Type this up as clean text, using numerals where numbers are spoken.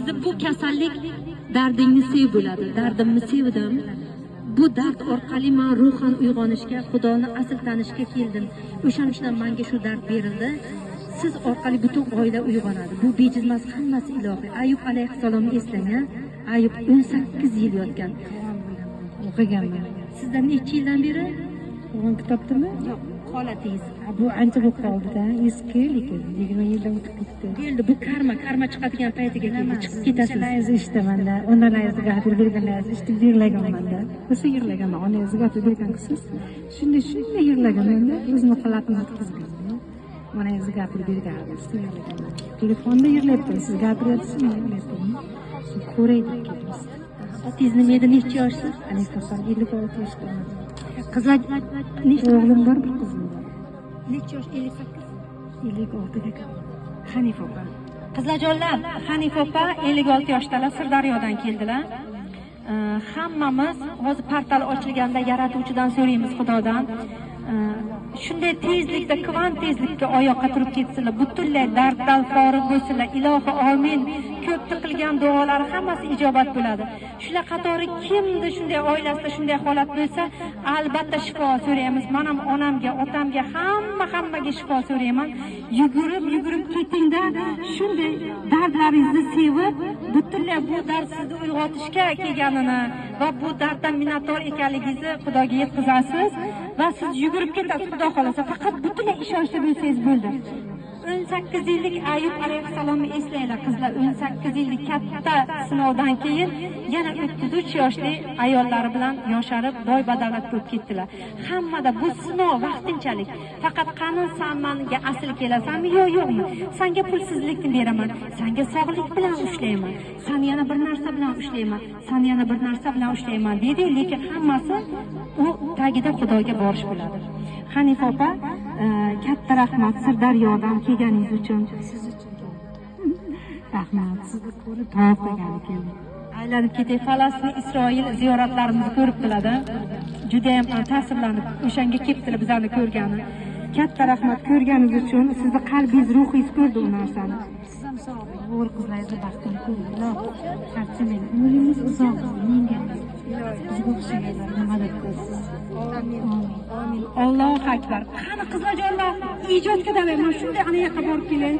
Sizni bu kasallik dardingni sev bo'ladi. Dardimni sevdim. Bu dard orqali men ruhan uyg'onishga, Xudoni asl tanishga keldim. O'shaning uchun menga shu dard berildi. Siz orqali butun oila uyg'onadi. Bu bejiz emas, hammasi ilohiy. Ayub alayhissalomni eslang, Ayub 18 yil yotgan. O'qiganman. Sizdan necha yildan beri? O'g'lim kitobdimi? Yo'q, holatingiz. Bu ancha bo'lib qoldi-da, eski, lekin 20 yildan o'tib ketdi. Endi bu karma chiqadigan paytiga keldi, chiqib ketasiz. Onangizni eshitaman-da, onalaringizni gapirib berganlaringizni eshitib yig'laganman-da. O'sha yig'laganman, onangizni gapirib bergan siz. Shunday yig'laganman-da, o'zimni holatimni o'tkazganman. Onangizni gapirib berganingizni yig'laganman. Telefonda yig'layapman, siz gapiryapsiz, men yig'layapman. Ko'ray deb keldim. Otingiz nima edi, necha yoshsiz? Alayhissalom 56 yoshdaman. Qizlar nechta? O'g'lim bor, bir qizim bor. Necha yosh? 58? 56 ga kirdi. Hanifa opa. Qizlarjonlar, Hanifa opa 56 yoshdalar, Sirdaryodan keldilar. Hammamiz hozir portal ochilganda yaratuvchidan so'raymiz, Xudodan. Shunday tezlikda, kvant tezlikda oyoqqa turib ketsinlar, butunlay darddan forig' bo'lsinlar. Ilohi omin. Ko'p tiqilgan duolari hammasi ijobat bo'ladi. Shular qatori kimda shunday oilasida shunday holat bo'lsa, albatta shifo so'raymiz. Men ham onamga, otamga, hammaga shifo so'rayman. Yugurib ketingda shunday dardlaringizni sevib, butunlay bu dard sizni uyg'otishga kelganini va bu darddan minnatdor ekanligingizni Xudoga yetkazasiz va siz yugurib ketasiz, Xudo xolasa. Faqat butunlay ishonchli bo'lsangiz bo'ldi. 18 yillik Ayub alayhissalomni eslanglar qizlar. 18 yillik katta sinovdan keyin yana 33 yoshli ayollari bilan yosharib, boy badavlat bo'lib ketdilar. Hammada bu sinov vaqtinchalik. Faqat qani san menga asl kelasanmi yo yo'qmi? Senga pulsizlikni beraman, senga sog'lik bilan ushlayman, seni yana bir narsa bilan ushlayman, seni yana bir narsa bilan ushlayman deydi, lekin hammasi u tagida Xudoga borish bo'ladi. Hanifa opa, katta rahmat Sirdaryodan kelganingiz uchun. Siz uchun rahmat. Sizni ko'rib tavob qilgani keldim. Aylanib ketay, Falastin, Isroil ziyoratlarimizni ko'ribdilar-da. Juda ham ta'sirlanib o'shanga kelibdilar bizlarni ko'rgani. Katta rahmat ko'rganingiz uchun. Sizni qalbingiz, ruhingiz ko'rdi u narsani. Siz ham sog' bo'ling. O'g'il qizlaringizni baxtini ko'ring. Charchamang. Umringiz uzoq bo'lsin. Menga bizga o'xshaganlarga madad qilsin. Amin. Amin. Allohu akbar. Qani qizlarjonlar, ijodga davay. Men shunday ana yoqqa borib kelay.